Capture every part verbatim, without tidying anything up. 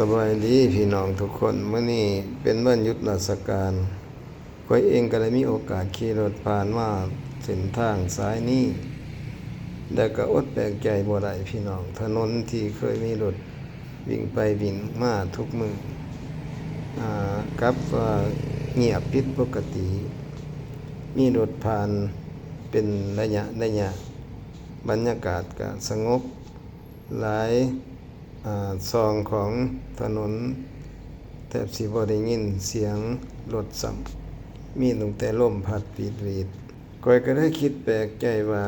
สบายดีพี่น้องทุกคน มื้อนี้เป็นวันหยุดราชการ ข้อยเองก็ได้มีโอกาสขี่รถผ่านมาเส้นทางสายนี้ แต่ก็อดแปลกใจบ่ได้พี่น้อง ถนนที่เคยมีรถวิ่งไปวิ่งมาทุกมื้อ อ่า กลับว่าเงียบผิดปกติ มีรถผ่านเป็นระยะระยะ บรรยากาศก็สงบ หลาย อ่า ช่องของถนน แทบสิบ่ได้ยินเสียงรถซ้ำ มีตั้งแต่ลมพัดปีดหวีด ข้อยก็ได้คิดแปลกใจว่า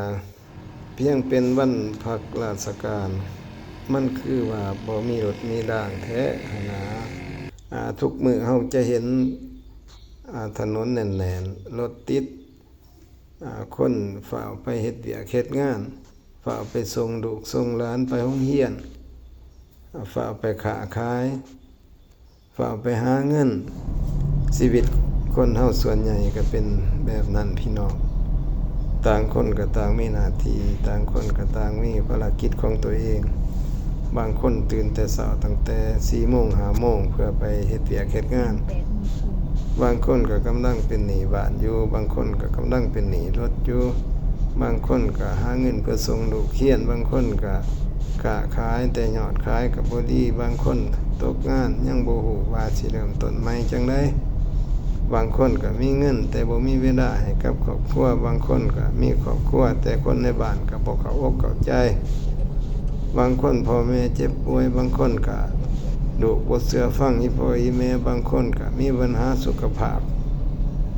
เพียงเป็นวันพักราชการ มันคือว่าบ่มีรถมีราแท้หั้นนะ อ่า ทุกมื้อเฮาจะเห็น อ่า ถนนแน่นๆ รถติด อ่า คนฟ้าวไปเฮ็ดเวียกเฮ็ดงาน ฟ้าวไปส่งลูกส่งหลานไปโรงเรียน อ่า ฟ้าวไปค้าขาย ฟ้าวไปหาเงิน ชีวิตคนเฮาส่วนใหญ่ก็เป็นแบบนั้นพี่น้อง ต่างคนก็ต่างมีหน้าที่ ต่างคนก็ต่างมีภารกิจของตัวเอง บางคนตื่นแต่เช้าตั้งแต่สี่โมงห้าโมง เพื่อไปเฮ็ดเวียกเฮ็ดงาน บางคนก็กำลังเป็นหนี้บ้านอยู่ บางคนก็กำลังเป็นหนี้รถอยู่ บางคนก็หาเงินเพื่อส่งลูกเรียน บางคนก็ค้าขายแต่ยอดขายก็บ่ดี บางคนตกงานยังบ่ฮู้ว่าสิเริ่มต้นใหม่จั่งใด บางคนก็มีเงินแต่บ่มีเวลาให้กับครอบครัว บางคนก็มีครอบครัวแต่คนในบ้านก็บ่เข้าอกเข้าใจ บางคนพ่อแม่เจ็บป่วย บางคนก็ลูกบ่เชื่อฟังอีพ่ออีแม่ บางคนก็มีปัญหาสุขภาพ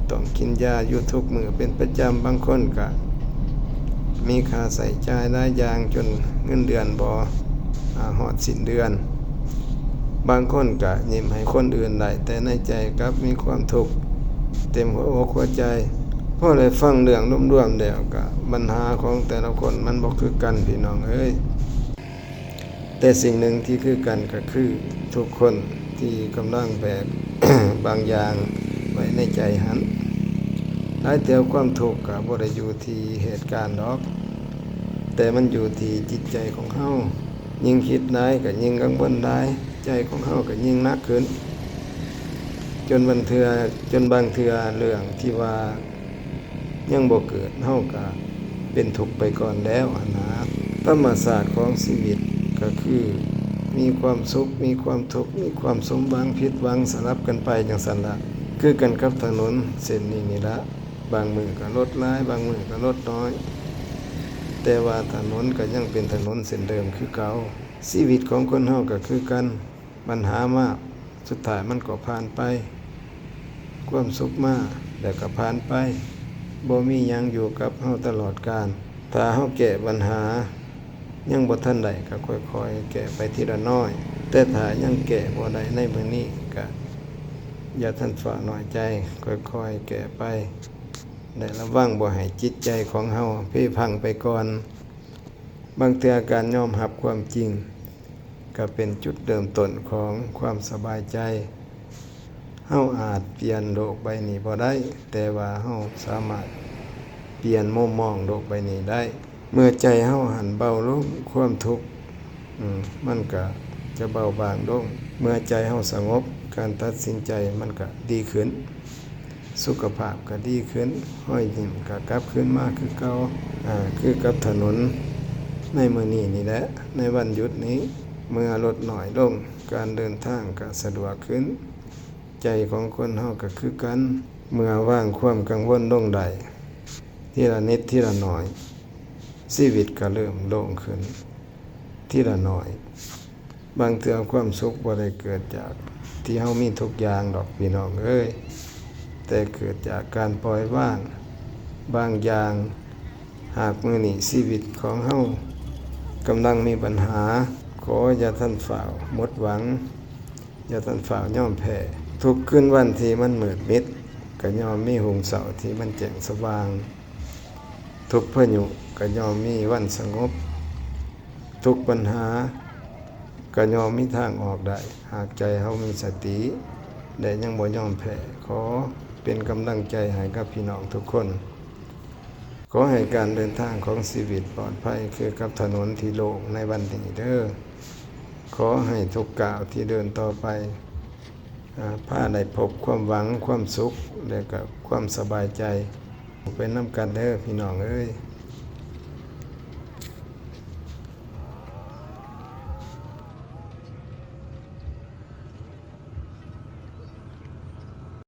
ต้องกินยาอยู่ทุกมื้อเป็นประจำ บางคนก็มีค่าใช้จ่ายหลายอย่างจนเงินเดือนบ่ อ่า ฮอดสิ้นเดือน บางคนก็ยิ้มให้คนอื่นได้ แต่ในใจกลับมีความทุกข์เต็มหัวอกหัวใจ พอได้ฟังเรื่องรวมๆแล้วก็ปัญหาของแต่ละคนมันบ่คือกันพี่น้องเอ้ย แต่สิ่งหนึ่งที่คือกันก็คือทุกคนที่กำลังแบก บางอย่างไว้ในใจหั้น หลายเทื่อความทุกข์ก็บ่ได้อยู่ที่เหตุการณ์ดอก แต่มันอยู่ที่จิตใจของเฮา ยิ่งคิดหลายก็ยิ่งกังวลหลาย ใจของเฮาก็ยิ่งหนักขึ้น จนบางเทื่อ จนบางเทื่อเรื่องที่ว่ายังบ่เกิด เฮาก็เป็นทุกข์ไปก่อนแล้วหั้นนะ ธรรมชาติของชีวิตก็คือมีความสุข มีความทุกข์ มีความสมหวัง ผิดหวัง สลับกันไปจั่งซั้นละ คือกันกับถนนเส้นนี้นี่ละ บางมื้อก็รถหลาย บางมื้อก็รถน้อย แต่ว่าถนนก็ยังเป็นถนนเส้นเดิมคือเก่า ชีวิตของคนเฮาก็คือกัน ปัญหามา สุดท้ายมันก็ผ่านไป ความสุขมา แล้วก็ผ่านไป บ่มีหยังอยู่กับเฮาตลอดกาล ถ้าเฮาแก้ปัญหายังบ่ทันได้ก็ค่อยๆ แก้ไปทีละน้อย แต่ถ้ายังแก้บ่ได้ในมื้อนี้ก็อย่าทันฟ้าวน้อยใจ ค่อยๆ แก้ไป และระวังบ่ให้จิตใจของเฮาเพพังไปก่อน บางเทื่อการยอมรับความจริง ก็เป็นจุดเริ่มต้นของความสบายใจ เฮาอาจเปลี่ยนโลกใบนี้บ่ได้ แต่ว่าเฮาสามารถเปลี่ยนมุมมองโลกใบนี้ได้ เมื่อใจเฮาหันเบาลง ความทุกข์ อืม มันก็จะเบาบางลง เมื่อใจเฮาสงบ การตัดสินใจมันก็ดีขึ้น สุขภาพก็ดีขึ้น รอยยิ้มก็กลับคืนมาคือเก่า อ่า คือกับถนนในมื้อนี้นี่แหละ ในวันหยุดนี้ เมื่อรถน้อยลง การเดินทางก็สะดวกขึ้น ใจของคนเฮาก็คือกัน เมื่อวางความกังวลลงได้ ทีละนิดทีละหน่อย ชีวิตก็เริ่มโล่งขึ้น ทีละหน่อย บางเทื่อความสุขบ่ได้เกิดจากที่เฮามีทุกอย่างดอกพี่น้องเอ้ย แต่เกิดจากการปล่อยวางบางอย่าง หากมื้อนี้ชีวิตของเฮากำลังมีปัญหา ขออย่าทันฟ้าวหมดหวัง อย่าทันฟ้าวยอมแพ้ ทุกคืนวันที่มันมืดมิด ก็ย่อมมีฮุ่งเช้าที่มันแจ้งสว่าง ทุกพายุก็ย่อมมีวันสงบ ทุกปัญหาก็ย่อมมีทางออกได้ หากใจเฮามีสติ และยังบ่ยอมแพ้ ขอเป็นกำลังใจให้กับพี่น้องทุกคน ขอให้การเดินทางของชีวิตปลอดภัยคือกับถนนที่โล่งในวันนี้เด้อ ขอให้ทุกก้าวที่เดินต่อไป อ่า พาได้พบความหวัง ความสุข และก็ความสบายใจ ไปนำกันเด้อพี่น้องเอ้ย